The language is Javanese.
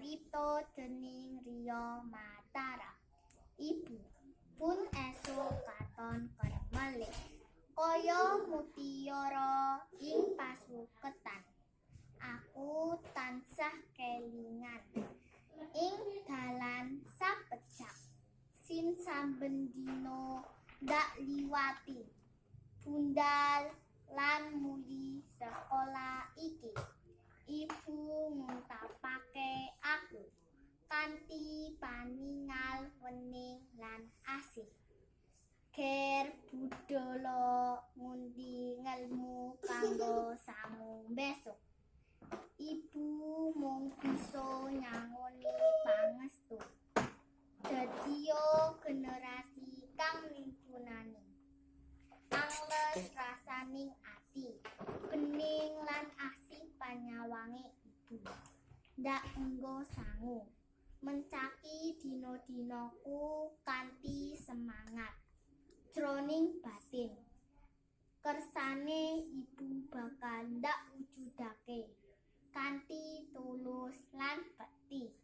Karipta dening Rio Mataram. Ibu pun esuk katon kermele kaya mutiara ing pasuketan. Aku tansah kelingan ing dalan sapejak sin saben dina ndak liwati budhal lan muli sekolah iki. Ibu nguntapake aku kanthi paningal wening lan asih. Ger budhala ngundi ngelmu kanggo sangu besok. Ibu mung bisa nyangoni pangestu. Dadiya generasi kang migunani. Angles rasaning ati, bening lan asih panyawange ibu. Ndak enggo sangu, mencaki dina-dinaku kanthi semangat. Jroning batin, kersane ibu bakal ndak